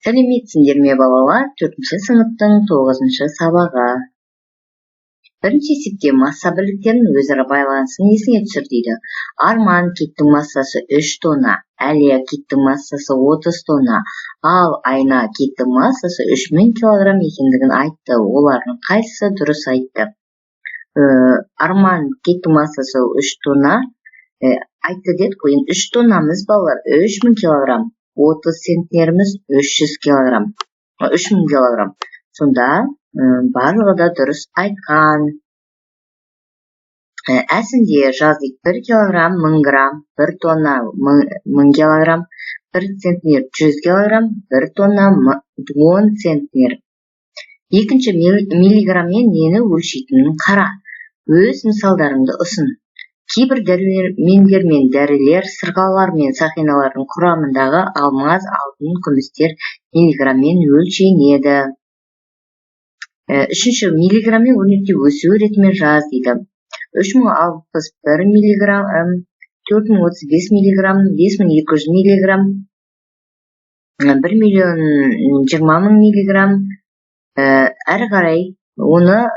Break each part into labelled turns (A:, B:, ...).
A: Сәлеметсіңдер ме, балалар? Төртінші сыныптың 9-шы сабағы. Бірінші есепте масса бірліктерінің өзара байланысын есіңе түсір дейді. Арман киттің массасы 3 тонна, Әлия киттің массасы 30 тонна, ал Айна киттің массасы 3000 килограмм екендігін айтты. Олардың қайсысы дұрыс айтты? Арман киттің массасы 3 тонна айтты дедік қой. Енді 3 тоннамыз, балалар, 3000 килограмм, 30 центнеріміз 300 килограмм, 3000 килограмм. Сонда барлығы да дұрыс айтқан. Әсінде жаз дейді. 1 килограмм 1000 грамм, 1 тонна 1000 килограмм, 1 центнер 100 килограмм, 1 тонна 10 центнер. Екінші, миллиграмммен нені өлшейтінін қара. Өз мысалдарыңды ұсын. Кейбір дәрумендер мен дәрілер, сырғалар мен сақиналардың құрамындағы алмаз, алтын, күмістер миллиграмммен өлшенеді. Үшінші, миллиграмммен өрнектеу өсу ретімен жаз дейді. 3061 миллиграмм, 4035 миллиграмм, 5200 миллиграмм, 1 миллион 20 мың миллиграмм. Әрі қарай оны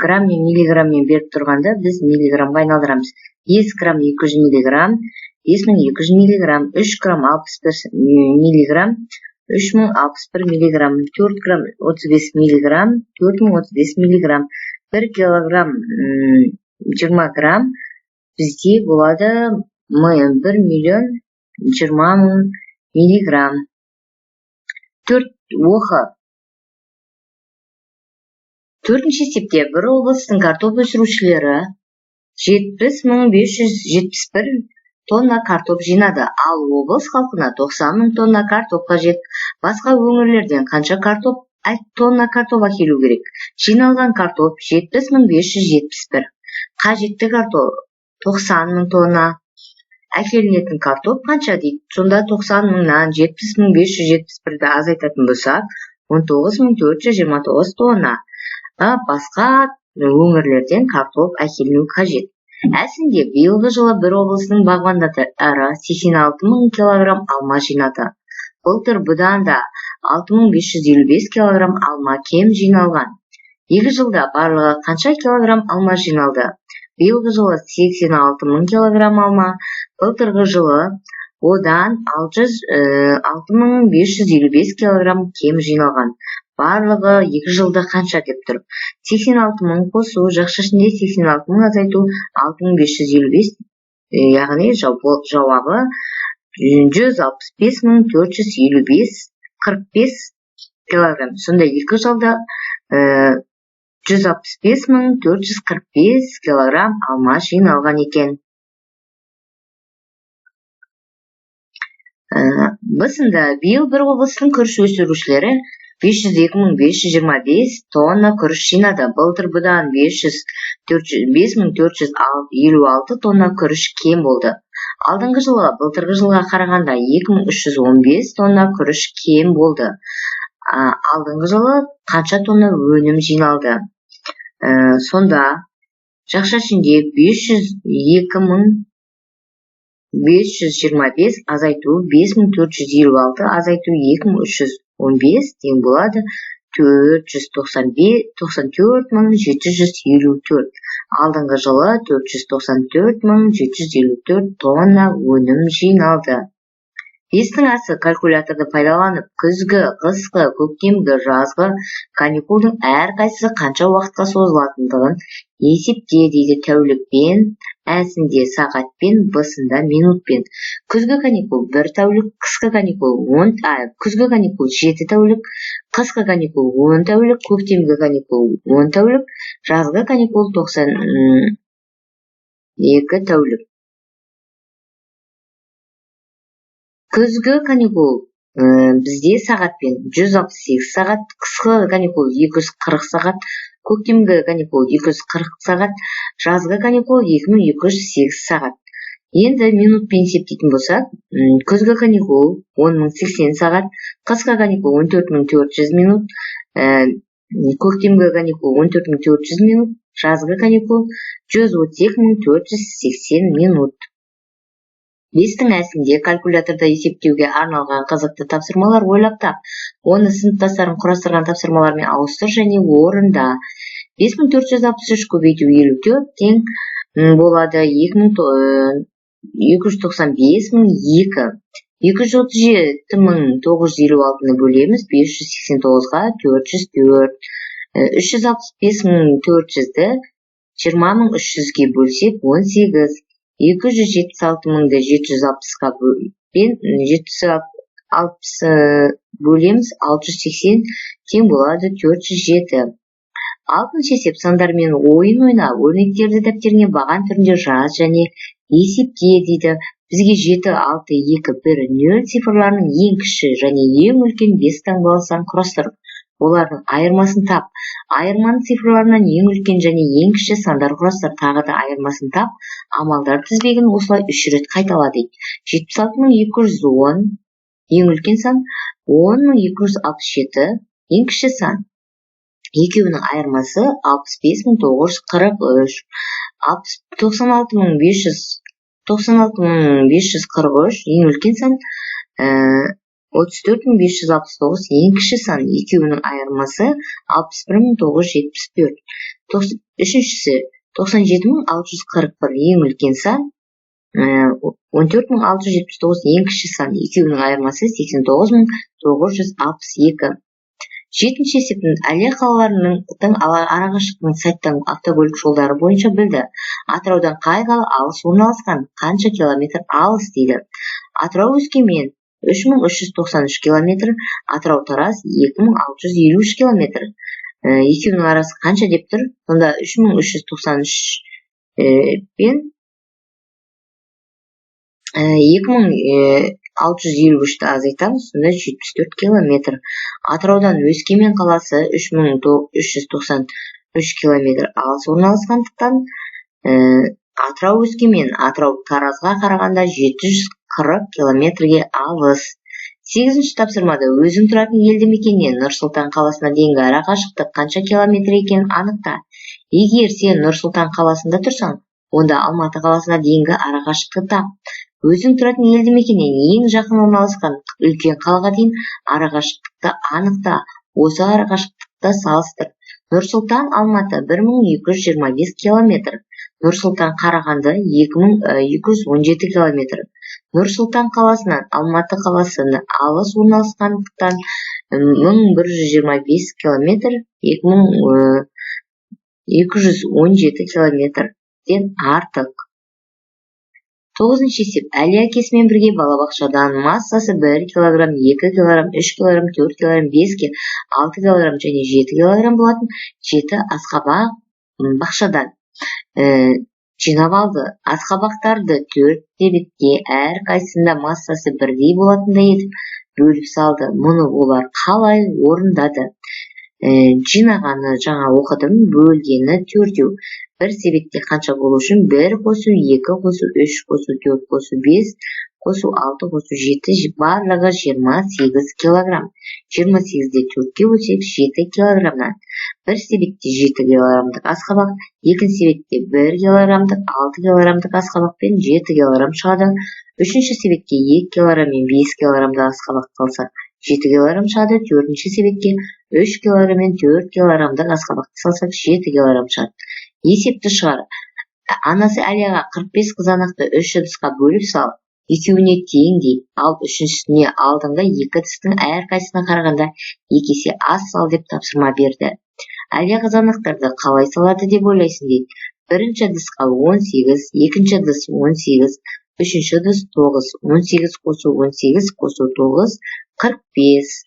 A: грамм мен миллиграмммен беріп тұрғанда, біз миллиграммға айналдырамыз. 5 грамм 200 миллиграмм, 5200 миллиграмм, 3 грамм 61 миллиграмм, 3061 миллиграмм, 4 грамм 35 миллиграмм, 4035 миллиграмм, 1 килограмм 20 грамм бізде болады 1 миллион 20 мың миллиграмм. Төрт, оқы. Төртінші есепте бір облыстың картоп өсірушілері 70 571 тонна картоп жинады, ал облыс халқына 90 мың тонна картоп қажет. Басқа өңірлерден қанша картоп тонна картоп әкелу керек? Жиналған картоп 70 571, қажетті картоп 90 мың тонна, әкелінетін картоп қанша дейді. Сонда 90 мыңнан 70 571-ді азайтатын болсақ, 19 429 тонна басқа өңірлерден картоп әкеліну қажет. Әсінде, биылғы жылы бір облыстың бағбандары 86 мың килограмм алма жинады. Былтыр бұдан да 6555 килограмм алма кем жиналған. 2 жылда барлығы қанша килограмм алма жиналды? Биылғы жылы 86 мың килограмм алма, былтырғы жылы одан 6555 килограмм кем жиналған. Барлығы 2 жылда қанша деп тұр. 86 мың қосу, жақша ішінде 86 мың азайту 6555, яғни жауабы 165 455 45 килограмм. Сонда 2 жылда 165 445 килограмм алма жиналған екен. Б-сында биыл бір облыстың күріш өсірушілері 502 525 тонна күріш жинады. Былтыр бұдан 5456 тонна күріш кем болды. Алдыңғы жылы былтырғы жылға қарағанда 2315 тонна күріш кем болды. Алдыңғы жылы қанша тонна өнім жиналды? Сонда жақша ішінде 502 525 азайту 5456 азайту 2315 тең болады 494 754. Алдыңғы жылы 494 754 тонна өнім жиналды. Бестің асы, калькуляторды пайдаланып, күзгі, қысқы, көктемгі, жазғы каникулдың әрқайсысы қанша уақытқа созылатындығын есепте дейді. Тәулікпен, әсінде сағатпен, б-сында минутпен. Күзгі каникул 1 тәулік, қысқы каникул 10, күзгі каникул 7 тәулік, қысқы каникул 10 тәулік, көктемгі каникул 10 тәулік, жазғы каникул 92 тәулік. Күзгі каникул бізде сағатпен 168 сағат, қысқы каникул 240 сағат, көктемгі каникул 240 сағат, жазғы каникул 2208 сағат. Енді минутпен есептейтін болсақ, күзгі каникул 10 080 сағат, қысқы каникул 14 400 минут, көктемгі каникул 14 400 минут, жазғы каникул 132 480 минут. Бестің әсінде калькуляторда есептеуге арналған қызықты тапсырмалар ойлап тап. Оны сыныптастарың құрастырған тапсырмалармен ауыстыр және орында. 5463 көбейту 54 тең болады 295002. 237956-ны бөлеміз 589-ға 404. 365400-ді 20300-ге бөлсек 18. 276760-ды 760-ға пен 760 бөлеміз 680 тең болады 407. Алтыншы есеп. Сандармен ойын ойна, өрнектерді дәптеріңе баған түрінде жаз және есепте дейді. Бізге 7, 6, 2, 1, 0 цифрларының ең кіші және ең үлкен 5 таңбалы сан құрастыр. Олардың айырмасын тап. Айырманың цифрларынан ең үлкен және ең кіші сандар құрастыр. Тағы да айырмасын тап. Амалдар тізбегін осылай 3 рет қайтала дейді. 76210 ең үлкен сан, 10267 ең кіші сан. Екеуінің айырмасы 65943. 96543 ең үлкен сан, 34569 ең кіші сан. Екеуінің айырмасы 61974. Үшіншісі 97641 ең үлкен сан, 14679 ең кіші сан. Екеуінің айырмасы 89962. Жетінші есептің Әлия қалаларының арақашықтығын сайттан автокөлік жолдары бойынша білді. Атыраудан қай қала алыс орналасқан, қанша километр алыс дейді. Атырау Өскемен 3393 километр, Атырау Тараз 2653 километр. Екеуінің арасы қанша деп тұр? Сонда 3393 пен 2653-ті азайтамыз, сонда 74 километр. Атыраудан Өскемен қаласы 3393 километр алыс орналасқандықтан, Атырау Өскемен Атырау Таразға қарағанда 740 километрге алыс. Сегізінші тапсырмада өзің тұратын елді мекеннен Нұр-Сұлтан қаласына дейінгі арақашықтық қанша километр екенін анықта. Егер сен Нұр-Сұлтан қаласында тұрсаң, онда Алматы қаласына дейінгі арақашықтықты тап. Өзің тұратын елді мекеннен ең жақын орналасқан үлкен қалаға дейін арақашықтықты анықта. Осы арақашықтықты салыстыр. Нұр-Сұлтан Алматы 1225 километр, Нұр-Сұлтан Қарағанды 2217 километр. Нұр-Сұлтан қаласынан Алматы қаласына алыс орналасқандықтан 1125 километр 2217 километрден артық. Тоғызыншы есеп. Әлия әкесімен бірге балабақшадан массасы 1 килограмм, 2 килограмм, 3 килограмм, 4 килограмм, 5, 6 килограмм және 7 килограмм болатын 7 асқабақ бақшадан жинап алды. Асқабақтарды 4 себетке, әрқайсысында массасы бірдей болатындай етіп бөліп салды. Мұны олар қалай орындады? Жинағаны жаңа оқыдым, бөлгені төртеу. Бір себетте қанша болу үшін 1 қосу 2 қосу 3 қосу 4 қосу 5 қосу 6 қосу 7, барлығы 28 килограмм. 28-де 4-ке бөлсек 7 килограммнан. Бір себетте 7 килограммдық асқабақ, екінші себетте 1 килограммдық, 6 килограммдық асқабақ пен 7 килограмм шығады. Үшінші себетке 2 килограмм мен 5 килограммдық асқабақ салсақ 7 килограмм шығады. Төртінші себетке 3 килограмм мен 4 килограммдық асқабақты салсақ 7 килограмм шығады. Есепті шығар. Анасы Әлияға 45 қызанақты 3 ыдысқа бөліп сал, екеуіне теңдей, ал үшіншісіне алдыңғы екі ыдыстың әрқайсысына қарағанда 2 есе аз сал деп тапсырма берді. Әлия қызанақтарды қалай салады деп ойлайсың дейді. Бірінші ыдысқа 18, екінші ыдыс 18, үшінші ыдыс 9, 18 қосу 18 қосу 9, 45.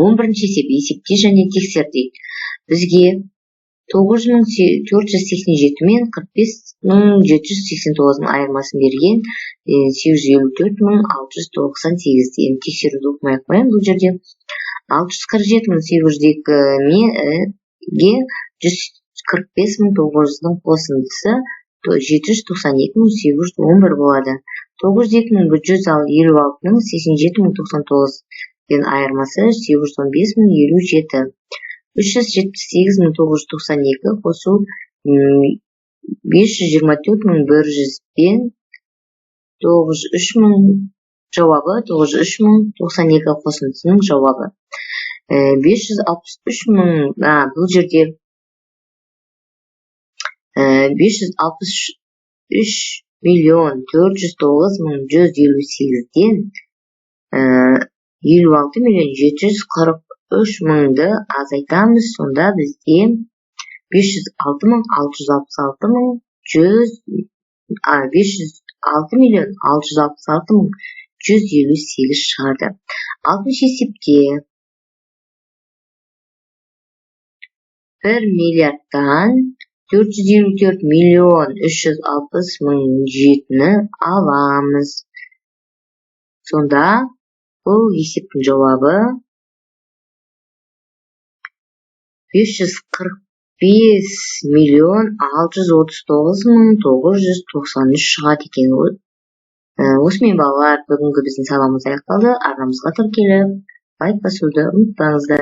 A: 11-ші есеп. Есепте және тексер дейді. Бізге 9487 мен 45789-ның айырмасын берген 854698. Енді тексеруді оқымай ақ қояйын бұл жерде. 647802 ге 145900-ның қосындысы 792811 болады. 902156-ның 87099-ден айырмасы 815057. 378992 қосу 524100 пен 903 мың, жауабы 903 мың 92 қосындысының жауабы. 563 мың, бұл жерде 563 миллион 409 мың 158-ден 56 миллион 743 мыңды азайтамыз, сонда бізде 506 мың 666 мың 100, 506 миллион 666 мың 158 шығады. Алтыншы есепте 1 миллиардтан 454 миллион 360 мың 7-ні аламыз. Сонда бұл есептің жауабы 545 миллион 639 мың 993 шығады екен. Осымен балалар, бүгінгі біздің сабағымыз аяқталды. Арнамызға тіркеліп, лайк басуды ұмытпаңыздар.